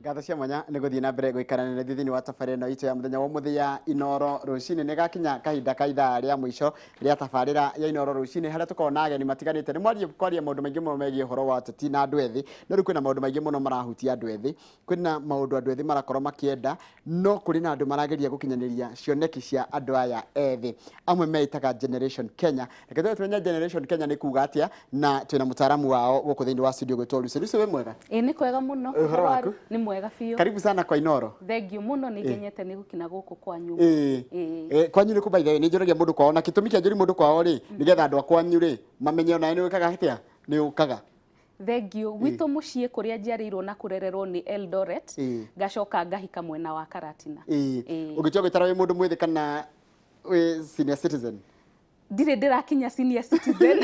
Ngatho cia mwanya nĩ gũthiĩ na mbere gũikarania na ithuĩ thĩinĩ wa tabarĩra ĩno itũ ya mũthenya wa ũmũthĩ ya Inoro Rũcinĩ. Nĩ gakinya kahinda ka ithaa rĩa mũico rĩa tabarĩra ya Inoro Rũcinĩ, harĩa tũkoragwo na ageni matiganĩte. Nĩ mwarie kwaria maũndũ maingĩ mũno megiĩ ũhoro wa ũteti na andũ ethĩ, no rĩu kwĩna maũndũ maingĩ mũno marahutia andũ ethĩ. Kwĩna maũndũ andũ ethĩ marakorwo makĩenda, no kũrĩ na andũ marageria gũkinyanĩria cioneki cia andũ aya ethĩ. Amwe meĩtaga Generation Kenya. Reke tũthiĩ tũmenye Generation Kenya nĩ kuga atĩa, na twĩna mũtaaramu wao gũkũ thĩinĩ wa studio gwĩtwo Lucy. Lucy, wĩ mwega? Ĩĩ, nĩ kwega mũno. Ũhoro waku? Nĩ mwega biũ. Karibu sana kwa Inoro. Thengiũ mũno, nĩ ngenyete nĩ gũkinya gũkũ kwanyu. Ĩĩ. Kwanyu nĩ kũ, by the way? Nĩ njũragia mũndũ kwao, na gĩtũmi kĩa njũri mũndũ kwao rĩ, nĩgetha andũ a kwanyu rĩ mamenye onawe nĩ wĩkaga atĩa, nĩ ũkaga. Thengiũ. Gwitũ mũciĩ kũrĩa njiarĩirwo na kũrererwo nĩ Eldoret, ngacoka ngahika mwena wa Karatina. Ĩĩ. Ũngĩtua gwĩtara wĩ mũndũ mwĩthĩ kana wĩ senior citizen? Ndirĩ ndĩrakinya senior citizen,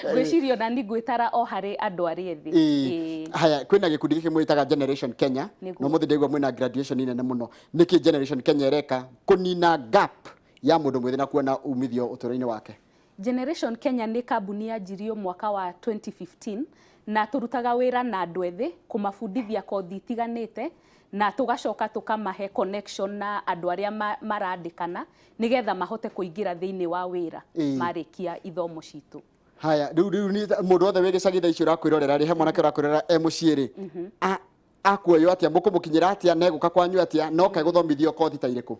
ngwĩciria ona ni ngwĩtara o harĩ andũ arĩa ethĩ. Ĩĩ. Haya, kwĩna gĩkundi gĩkĩ mwĩtaga Generation Kenya. Nĩguo. Na ũmũthĩ ndaigua mwĩna graduation nene mũno. Nĩkĩ Generation Kenya ĩreka kũnina gap ya mũndũ mwĩthĩ na kuona umithio ũtũũro-inĩ wake? Generation Kenya nĩ kambuni yanjirio mwaka wa 2015, na tũrutaga wĩra na andũ ethĩ kũmabundithia kothi itiganĩte, na tũgacoka tũkamahe connection na andũ arĩa marandĩkana nĩgetha mahote kũingĩra thĩinĩ wa wĩra marĩkia ithomo citũ. Haya, rĩu nĩ mũndũ wothe wĩ gĩcagi thaa ici ũrakwĩrorera rĩ, he mwanake ũrakwĩrorera e mũciĩ rĩ, akuoywo atĩa, mũkũmũkinyĩra atĩa, na egũka kwanyu atĩa, na oka gũthomithio kothi ta irĩkũ?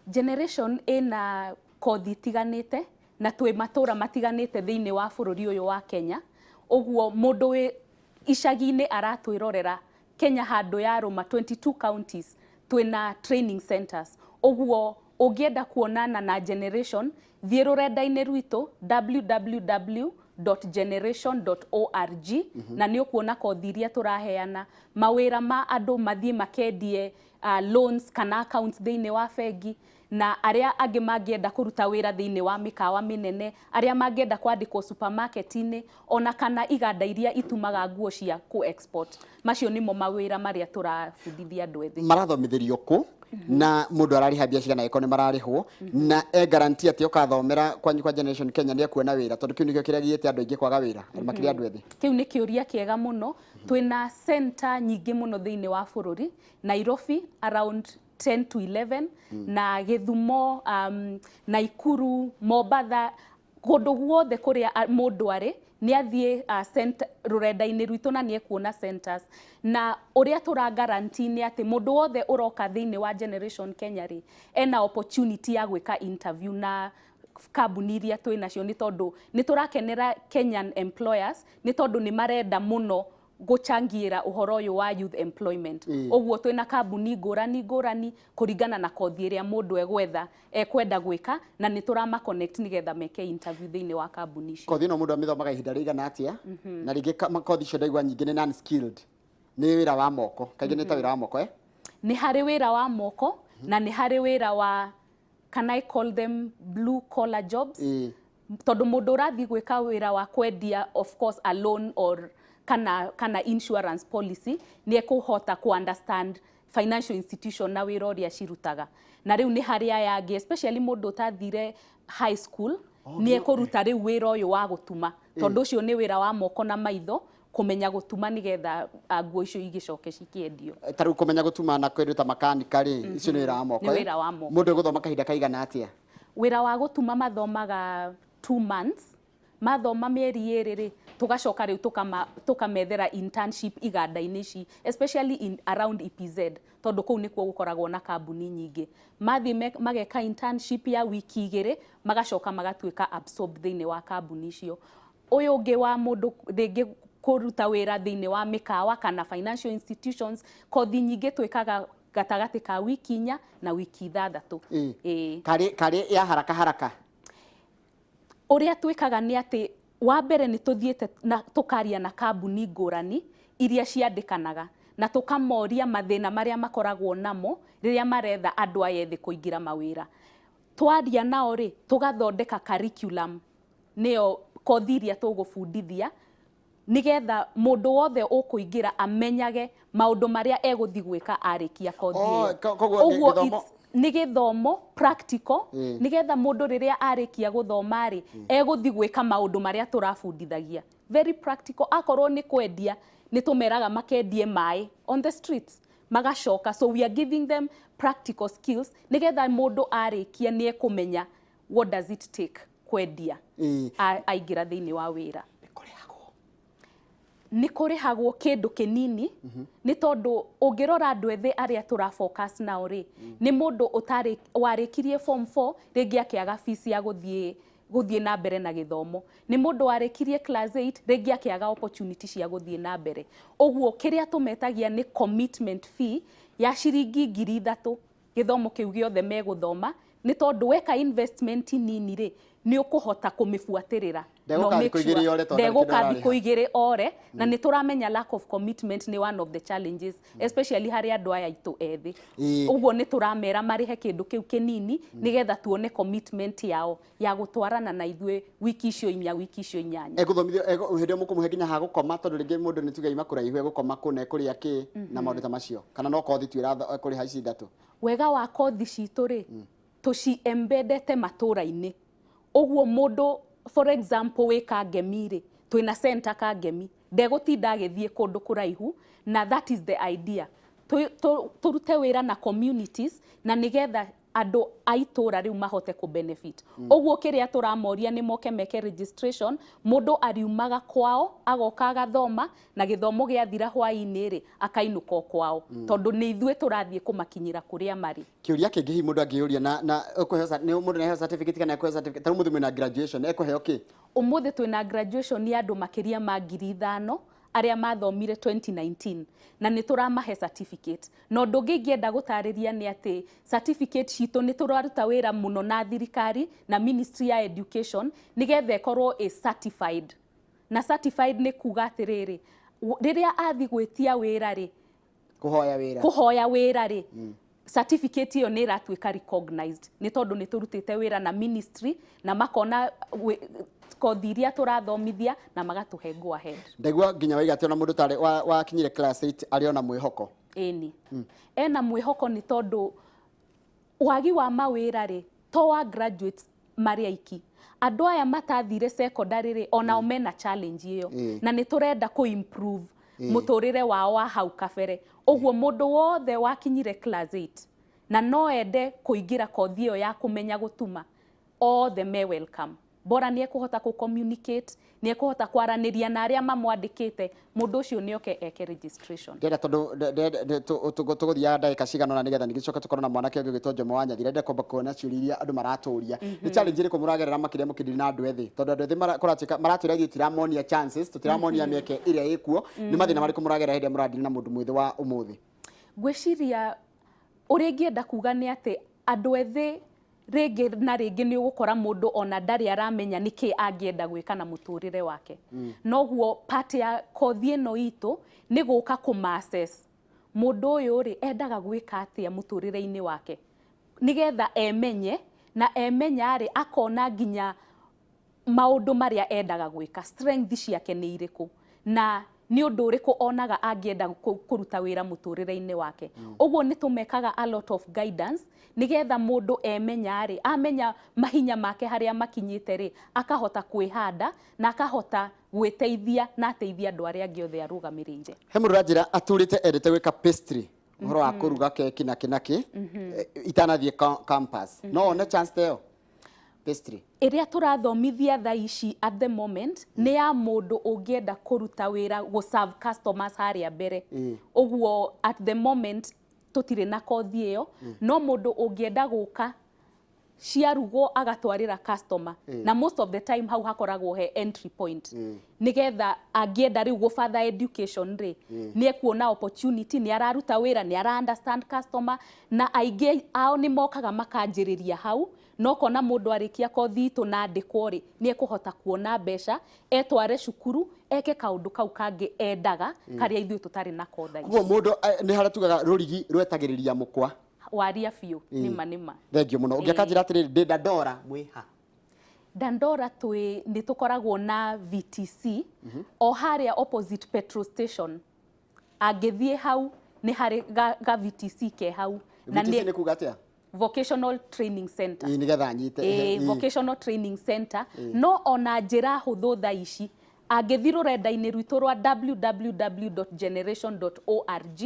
Generation ĩna kothi itiganĩte, na twĩ matũra matiganĩte thĩinĩ wa bũrũri ũyũ wa Kenya. Ũguo mũndũ wĩ icagi-inĩ aratwĩrorera, Kenya handũ yarũma 22 counties twĩna training centers. Ũguo ũngĩenda kuonana na Generation, thiĩ rũrenda-inĩ rwitũ www.generation.org, na nĩ ũkuona kothi iria tũraheana, mawĩra ma andũ mathiĩ makendie loans kana accounts thĩinĩ wa bengi, na arĩa angĩ mangĩenda kũruta wĩra thĩinĩ wa mĩkawa mĩnene, arĩa mangĩenda kwandĩkwo supermarket-inĩ, ona kana iganda iria itumaga nguo cia kũ export. Macio nĩmo mawĩra marĩa tũrabundithia andũ ethĩ. Marathomithĩrio kũ, na mũndũ ararĩha mbia cigana angĩkorwo nĩ mararĩhwo, na e guarantee atĩ ũkathomera kwanyu kwa Generation Kenya nĩ ekuona wĩra, tondũ kĩu nĩkĩo kĩrĩa gĩte andũ aingĩ kwaga wĩra, makĩria andũ ethĩ? Kĩu nĩ kĩũria kĩega mũno. Twĩna center nyingĩ mũno thĩinĩ wa bũrũri. Nairobi around 10 to 11, na Gĩthumo, Naikuru, Mombatha, kũndũ guothe kũrĩa mũndũ arĩ nĩ athiĩ rũrenda-inĩ rwitũ na nĩ ekuona centers. Na ũrĩa tũra guarantee nĩ atĩ mũndũ wothe ũroka thĩinĩ wa Generation Kenya rĩ, ena opportunity ya gwĩka interview na kambuni iria twĩ nacio, nĩ tondũ nĩ tũrakenera Kenyan employers, nĩ tondũ nĩ marenda mũno gũchangiĩra ũhoro ũyũ wa youth employment. Ũguo twĩna kambuni ngũrani ngũrani kũringana na kothi ĩrĩa mũndũ egwetha, ekwenda gwĩka, na nĩ tũrama connect nĩgetha meke interview thĩinĩ wa kambuni icio. Kothi ĩno mũndũ amĩthomaga ihinda rĩigana atĩa? Na rĩngĩ kothi icio ndaigua nyingĩ nĩ non skilled, nĩ wĩra wa moko kaingĩ, nĩ ta wĩra wa moko, eh? Nĩ harĩ wĩra wa moko na nĩ harĩ wĩra wa, can I call them blue collar jobs? Tondũ mũndũ ũrathiĩ gwĩka wĩra wa kwendia, of course, a loan or kana insurance policy, nĩ ekũhota ku understand financial institution na wĩra ũrĩa cirutaga. Na rĩu nĩ harĩ aya angĩ, especially mũndũ ũtathire high school, nĩ ekũruta rĩu wĩra ũyũ wa gũtuma, tondũ ũcio nĩ wĩra wa moko na maitho, kũmenya gũtuma nĩgetha nguo icio igĩcoke cikĩendio. Ta rĩu kũmenya gũtuma na kĩndũ ta makanika rĩ, icio nĩ wĩra wa moko? Nĩ wĩra wa moko. Mũndũ egũthoma kahinda kaigana atĩa? Wĩra wa gũtuma mathomaga 2 months. Mathoma mĩeri 2 rĩ, tũgacoka rĩu tũkamethera internship iganda-inĩ ici, especially in around EPZ, tondũ kũu nĩkuo gũkoragwo na kambuni nyingĩ. Mathiĩ mageka internship ya wiki 2, magacoka magatuĩka absorbed thĩinĩ wa kambuni icio. Ũyũ ũngĩ wa mũndũ rĩngĩ kũruta wĩra thĩinĩ wa mĩkawa kana financial institutions, kothi nyingĩ twĩkaga gatagatĩ ka wiki 4 na wiki 6. Ĩĩ. Karĩ ya haraka haraka? Ũrĩa twĩkaga nĩ atĩ wa mbere nĩ tũthiĩte na tũkaria na kambuni ngũrani iria ciandĩkanaga, na tũkamoria mathĩna marĩa makoragwo namo rĩrĩa maretha andũ aya ethĩ kũingĩra mawĩra. Twaria nao rĩ, tũgathondeka curriculum, nĩyo kothi iria tũgũbundithia, nĩgetha mũndũ wothe ũkũingĩra amenyage maũndũ marĩa egũthiĩ gwĩka arĩkia kothi Oh, ĩyo. Koguo Ũguo gĩthomo nĩ gĩthomo practical, nĩgetha mũndũ rĩrĩa arĩkia gũthoma rĩ, egũthiĩ gwĩka maũndũ marĩa tũrabundithagia, very practical. Akorwo nĩ kwendia, nĩ tũmeraga makendie maĩ on the streets. Magacoka, so we are giving them practical skills nĩgetha mũndũ arĩkia nĩ ekũmenya what does it take kwendia aingĩra thĩinĩ wa wĩra. Kũrĩhagwo? Nĩ kũrĩhagwo kĩndũ kĩnini, nĩ tondũ ũngĩrora andũ ethĩ arĩa tũra focus nao rĩ, nĩ mũndũ ũtarĩ warĩkirie form 4, rĩngĩ akĩaga fees ya gũthiĩ na mbere na gĩthomo, nĩ mũndũ warĩkirie class 8, rĩngĩ akĩaga opportunity cia gũthiĩ na mbere. Ũguo kĩrĩa tũmetagia nĩ commitment fee ya ciringi 3,000, gĩthomo kĩu gĩothe megũthoma, nĩ tondũ weka investment nini rĩ, nĩ ũkũhota kũmĩbuatĩrĩra. Ndegũka Na thikũ make 2 ore, tondũ ndarĩ ndegũka kĩndũ thikũ 2 ore. Na nĩ tũramenya lack of commitment nĩ one of the challenges, especially harĩ andũ aya aitũ ethĩ. Ũguo nĩ tũramera marĩhe kĩndũ kĩu kĩnini nĩgetha tuone commitment yao ya gũtwarana na ithuĩ wiki icio 4, wiki icio 8. Egũthomithio hĩndĩ ĩyo mũkũmũhe nginya ha gũkoma, tondũ rĩngĩ mũndũ nĩ tuge ima kũraihu, egũkoma kũ na ekũrĩa kĩ na maũndũ ta macio, kana no kothi tu kũrĩha ici ithatũ? Wega wa kothi citũ rĩ, tũci embedete matũra-inĩ. Ũguo mũndũ, for example, wĩ Kangemi rĩ, twĩna center Kangemi, ndegũtinda agĩthiĩ kũndũ kũraihu. Na that is the idea, tũrute wĩra na communities na nĩgetha andũ a itũra rĩu mahote kũ benefit. Ũguo kĩrĩa tũramoria nĩ moke meke registration. Mũndũ ariumaga kwao agoka agathoma, na gĩthomo gĩathira hwaĩ-inĩ rĩ, akainũka o kwao, tondũ nĩ ithuĩ tũrathiĩ kũmakinyĩra kũrĩa marĩ. Kĩũria kĩngĩ hihi mũndũ angĩũria na ũkũheo nĩ mũndũ nĩaheo certificate kana ekũheo certificate? Ta rĩu mũthĩ mwĩna graduation, ekũheo kĩ? Ũmũthĩ twĩna graduation ya andũ makĩria ma 5,000 arĩa mathomire 2019, na nĩ tũramahe certificate. Na ũndũ ũngĩ ingĩenda gũtarĩria nĩ atĩ certificate citũ, nĩ tũraruta wĩra mũno na thirikari na Ministry ya Education nĩgetha ĩkorwo ĩ certified. Na certified nĩ kuga atĩrĩrĩ, rĩrĩa athi gwĩtia wĩra rĩ, kũhoya wĩra, kũhoya wĩra rĩ, certificate ĩyo nĩ ĩratuĩka recognized, nĩ tondũ nĩ tũrutĩte wĩra na ministry na makona kothi iria tũrathomithia na magatũhe go ahead. Ndaigua nginya waiga atĩ ona mũndũ tarĩ wakinyire class 8 arĩ ona mwĩhoko. Ĩni, ena mwĩhoko, nĩ tondũ wagi wa mawĩra rĩ, to wa graduates marĩ aiki. Andũ aya matathire secondary rĩ, onao mena challenge ĩyo. Na nĩ tũrenda kũ improve mũtũrĩre wao wa hau kabere. Ũguo mũndũ wothe wakinyire class 8 na no ende kũingĩra kothi ĩyo ya kũmenya gũtuma, othe me welcome, bora nĩ ekũhota kũ communicate, nĩ ekũhota kwaranĩria na arĩa mamwandĩkĩte. Mũndũ ũcio nĩ oke eke registration. Ndĩrenda tondũ tũgũthiaga ndagĩka cigana ũna nĩgetha ningĩ tũcoke tũkorwo na mwanake ũngĩ ũgĩtwo Jomo wa Nyathira. Ndĩrenda kwamba kuona ciũria iria andũ maratũria. Nĩ challenge ĩrĩkũ mũragerera makĩria mũkĩdeal na andũ ethĩ? Tondũ andũ ethĩ kũratuĩka maratwĩra ithuĩ tiramonia chances, tũtiramonia mĩeke ĩrĩa ĩkuo. Nĩ mathĩna marĩkũ mũragerera hĩndĩ ĩrĩa mũradeal na mũndũ mwĩthĩ wa ũmũthĩ? Ngwĩciria ũrĩa ingĩenda kuga nĩ atĩ andũ ethĩ rĩngĩ na rĩngĩ nĩ ũgũkora mũndũ ona ndarĩ aramenya nĩkĩ angĩenda gwĩka na mũtũrĩre wake. Noguo part ya kothi ĩno itũ nĩ gũka kũma-assess mũndũ ũyũ rĩ, endaga gwĩka atĩa mũtũrĩre-inĩ wake, nĩgetha emenye, na emenya rĩ, akona nginya maũndũ marĩa endaga gwĩka, strength ciake nĩ irĩkũ, na nĩ ũndũ ũrĩkũ onaga angĩenda kũruta wĩra mũtũrĩre-inĩ wake. Ũguo nĩ tũmekaga a lot of guidance nĩgetha mũndũ emenya rĩ, amenya mahinya make harĩa makinyĩte rĩ, akahota kwĩhanda na akahota gwĩteithia na ateithie andũ arĩa angĩ othe arũgamĩrĩire. He mũndũ ũranjĩra aturĩte endete gwĩka pastry, ũhoro wa kũruga keki na kĩ na kĩ, itanathiĩ campus no one chance ta ĩyo, pastry? Ĩrĩa tũrathomithia thaa ici at the moment nĩ ya mũndũ ũngĩenda kũruta wĩra gũ serve customers harĩa mbere. Ũguo at the moment tũtirĩ na kothi ĩyo, no mũndũ ũngĩenda gũka ciarugwo agatwarĩra customer, na most of the time hau hakoragwo he entry point, nĩgetha angĩenda rĩu gũ further education rĩ, nĩ ekuona opportunity, nĩ araruta wĩra, nĩ ara understand customer. Na aingĩ ao nĩ mokaga makanjĩrĩria hau, no kona mũndũ arĩkia kothi itũ na andĩkwo rĩ, nĩ ekũhota kuona mbeca etware cukuru eke kaũndũ kau kangĩ endaga, karĩa ithuĩ tũtarĩ nako thaa ici. Koguo mũndũ nĩ harĩa tugaga rũrigi rwetagĩrĩria mũkwa. Waria biũ, nĩma nĩma. Thengiũ mũno. Ũngĩ akanjĩra atĩrĩrĩ, ndĩ Dandora, mwĩha? Dandora twĩ nĩ tũkoragwo na VTC o harĩa opposite petrol station. Angĩthiĩ hau nĩ harĩ ga VTC ke hau na VTC nĩ kuga atĩa? Vocational Training Center. Ĩĩ, nĩgetha nyite. Ĩĩ, Vocational Training Center. No ona njĩra hũthũ thaa ici, Angĩthiĩ rũrenda-inĩ rwitũ rwa www.generation.org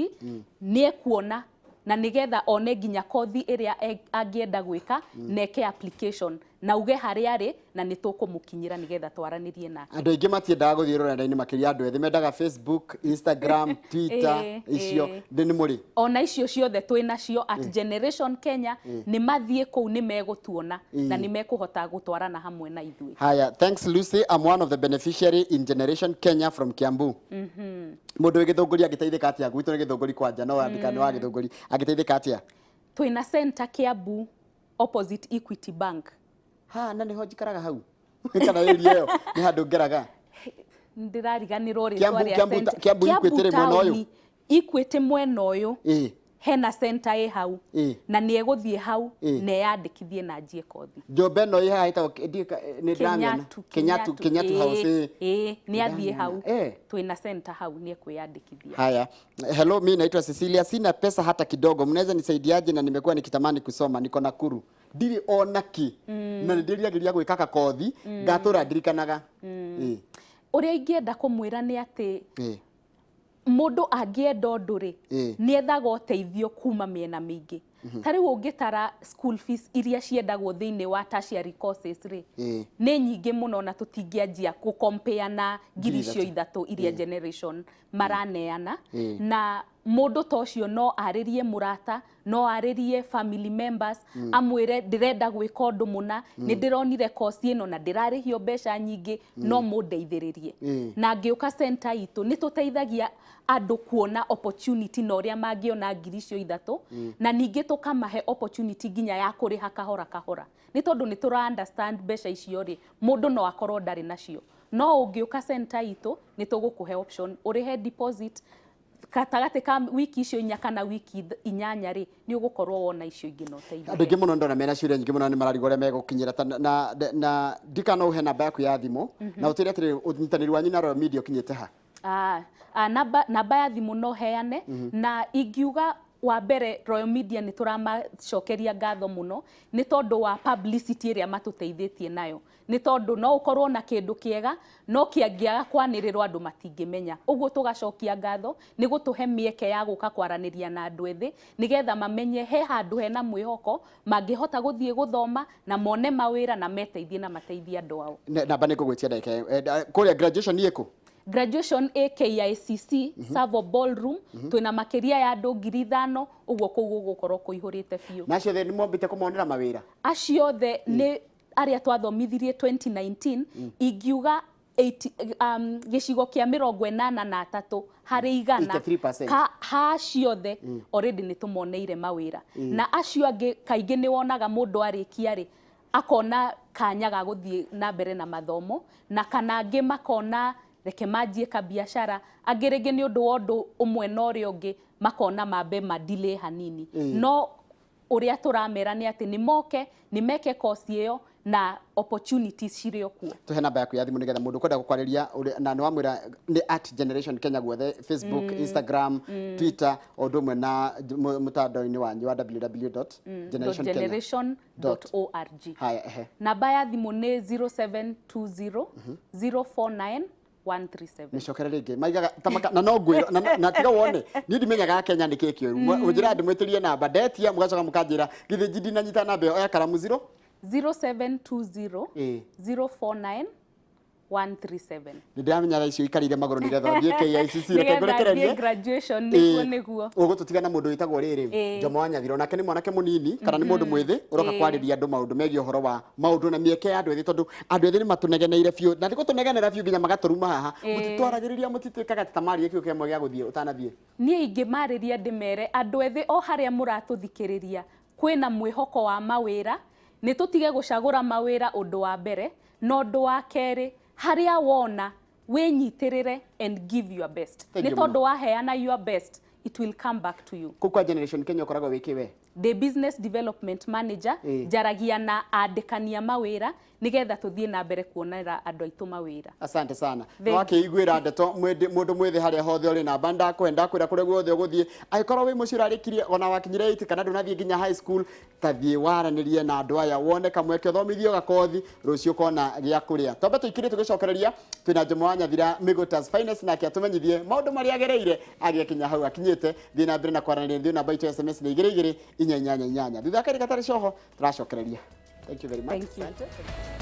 nĩ ekuona, na nĩgetha one nginya kothi ĩrĩa angĩenda gwĩka na eke application na uge harĩa arĩ, na nĩ tũkũmũkinyĩra nĩgetha twaranĩrie nake. Andũ aingĩ matiendaga gũthiĩ rũrenda-inĩ, makĩria andũ ethĩ mendaga Facebook, Instagram, Twitter. Icio ndĩ nĩ mũrĩ? Ona icio ciothe twĩ nacio at Generation Kenya. Nĩ mathiĩ kũu nĩ megũtuona na nĩ mekũhota gũtwarana hamwe na ithuĩ. Haya, thanks Lucy, I'm one of the beneficiary in Generation Kenya from Kiambu. Mũndũ wĩ Gĩthũngũri angĩteithĩka atĩa? Gwitũ nĩ Gĩthũngũri kwanja, no andĩka nĩ wa Gĩthũngũri. Angĩteithĩka atĩa? Twĩna center Kiambu, opposite Equity Bank. Ha, na nĩho njikaraga hau. Kana area ĩyo nĩ handũ ngeraga. Ndĩrariganĩrwo rĩtwa Kiambu- rĩa Kiambu center. Kiambu Equity rĩ mwena ũyũ? Taũni, Equity mwena ũyũ. Hena center ĩ hau na nĩ egũthiĩ hau na eyandĩkithie na anjie kothi. Njũmba ĩno ĩ haha ĩtagwo nĩ ndĩramĩona. Kenyatu. Kenyatu, Kenyatu House. Ĩĩ, nĩ athiĩ hau. Twĩna center hau, nĩ ekwĩyandĩkithia. Haya, hello, mi naitwa Cecilia, sina pesa hata kidogo, mnaweza nisaidiaje? Na nimekuwa nikitamani kusoma, niko Nakuru, ndirĩ ona kĩ, na nĩ ndĩriragĩria gwĩka kakothi, ngatũra ndirikanaga. Ũrĩa ingĩenda kũmwĩra nĩ atĩ mũndũ angĩenda ũndũ rĩ, nĩ ethaga ũteithio kuma mĩena mĩingĩ. Ta rĩu ũngĩtara school fees iria ciendagwo thĩinĩ wa tertiary courses rĩ, nĩ nyingĩ mũno, na tũtingĩanjia gũ compare na ngiri icio 3 iria Generation maraneana. Na mũndũ ta ũcio no arĩrie mũrata, no arĩrie family members, amwĩre, "Ndĩrenda gwĩka ũndũ mũna, nĩ ndĩronire course ĩno na ndĩrarĩhio mbeca nyingĩ, no mũndeithĩrĩrie." Na ngĩũka center itũ, nĩ tũteithagia andũ kuona opportunity na ũrĩa mangĩona ngiri icio 3, na ningĩ tũkamahe opportunity nginya ya kũrĩha kahora kahora, nĩ tondũ nĩ tũra understand mbeca icio rĩ, mũndũ no akorwo ndarĩ nacio. No ũngĩũka center itũ, nĩ tũgũkũhe option ũrĩhe deposit gatagatĩ ka wiki icio 4 kana wiki 8 rĩ, nĩ ũgũkorwo wona icio ingĩ na ũteithĩke. Andũ aingĩ mũno ndona mena ciũria nyingĩ mũno, nĩ mararigwo ũrĩa megũkinyĩra na ndikana ũhe namba yaku ya thimũ na ũtwĩre atĩrĩrĩ, ũnyitanĩri wanyu na Royal Media ũkinyĩte ha? Ah, ah, namba ya thimũ no heane, na ingiuga wa mbere, Royal Media nĩ tũramacokeria ngatho mũno nĩ tondũ wa publicity ĩrĩa matũteithĩtie nayo, nĩ tondũ no ũkorwo na kĩndũ kĩega no kĩangĩaga kwanĩrĩrwo andũ matingĩmenya. Ũguo tũgacokia ngatho nĩ gũtũhe mĩeke ya gũka kwaranĩria na andũ ethĩ, nĩgetha mamenye he handũ hena mwĩhoko mangĩhota gũthiĩ gũthoma na mone mawĩra na meteithie na mateithie andũ ao. Namba nĩ ngũgwĩtia ndagĩka ĩyo. Kũrĩa graduation nĩ ĩkũ? Graduation ĩ KICC, Savo Ballroom. Twĩna makĩria ya andũ 5,000, ũguo kũu gũgũkorwo kũihũrĩte biũ. Na acio othe nĩ mombĩte kũmonera mawĩra? Acio othe nĩ arĩa twathomithirie 2019. Ingiuga 80, gĩcigo kĩa 83%, 83%. ka ha acio othe already nĩ tũmoneire mawĩra, na acio angĩ kaingĩ nĩ wonaga mũndũ arĩkia rĩ, akona kanya ga gũthiĩ na mbere na mathomo, na kana angĩ makona reke manjie kabiacara, angĩ rĩngĩ nĩ ũndũ wa ũndũ ũmwe na ũrĩa ũngĩ makona mambe madile hanini. No ũrĩa tũramera nĩ atĩ nĩ moke, nĩ meke kosi ĩyo na opportunities cirĩ o kuo. Tuhe namba yaku ya thimũ nĩgetha mũndũ kwenda gũkwarĩria na nĩ wamwĩra nĩ at Generation Kenya guothe, Facebook, Instagram, Twitter, o ũndũ ũmwe na mũtandao-inĩ wanyu wa www.generationkenya generation.org. Haya, ehe. Namba ya thimũ nĩ 0720 049 137. Mĩcokere rĩngĩ maigaga tamaka na no ngwĩra na tiga wone niĩ ndimenyaga Kenya nĩ kĩ kĩũru. Mũnjĩra ndĩmwĩtĩrie namba, ndetia mũgacoka mũkanjĩra githĩ ndinanyita namba ĩyo. Oya karamu, 0 0720 049 137. Nĩ ndĩramenya thaa icio ikarĩire magũrũ nĩgetha ũthiĩ KICC. Reke nĩgetha ngũrekererie. Thiĩ graduation, nĩguo nĩguo. Ũgũtũtiga na mũndũ wĩtagwo rĩrĩ Jomo wa Nyathiro, nake nĩ mwanake mũnini kana nĩ mũndũ mwĩthĩ ũroka kwarĩria andũ maũndũ megiĩ ũhoro wa maũndũ na mĩeke ya andũ ethĩ, tondũ andũ ethĩ nĩ matũnegeneire biũ, na nĩ gũtũnegenera biũ nginya magatũruma haha. Mũtitwaragĩrĩria, mũtitwĩkaga ta marĩrie kĩu kĩamwe gĩa gũthiĩ ũtanathiĩ. Niĩ ingĩmarĩria ndĩmere andũ ethĩ o harĩa mũratũthikĩrĩria, kwĩna mwĩhoko wa mawĩra. Nĩ tũtige gũcagũra mawĩra, ũndũ wa mbere, na ũndũ wa kerĩ, harĩa wona wĩnyitĩrĩre and give your best. Thank nĩ you. Tondũ waheana your best, it will come back to you. Kũu kwa Generation Kenya ũkoragwo wĩ kĩ we? Ndĩ business development manager. Njaragia na andĩkania mawĩra nĩgetha tũthiĩ na mbere kuonera andũ aitũ mawĩra. Asante sana. Thank you. Wakĩiguĩra ndeto mũndũ mwĩthĩ harĩa hothe ũrĩ, namba ndakũhe, ndakwĩra kũrĩa guothe ũgũthiĩ, angĩkorwo wĩ mũciĩ ũrarĩkirie ona wakinyire 8 kana ndũnathiĩ nginya high school, tathiĩ waranĩrie na andũ aya, wone kamweke, ũthomithio gakothi, rũciũ ũkona gĩa kũrĩa. Twambe tũikirie, tũgĩcokereria twĩna Njomo wa Nyathira, Mĩgũtas Finance, nake atũmenyithie maũndũ marĩa agereire agĩkinya hau akinyĩte. Thiĩ na mbere na kwaranĩria ithuĩ, namba itũ ya SMS nĩ 22488. Thutha wa kahinda gatarĩ coho tũracokereria. Thank you very much. Thank you. Asante.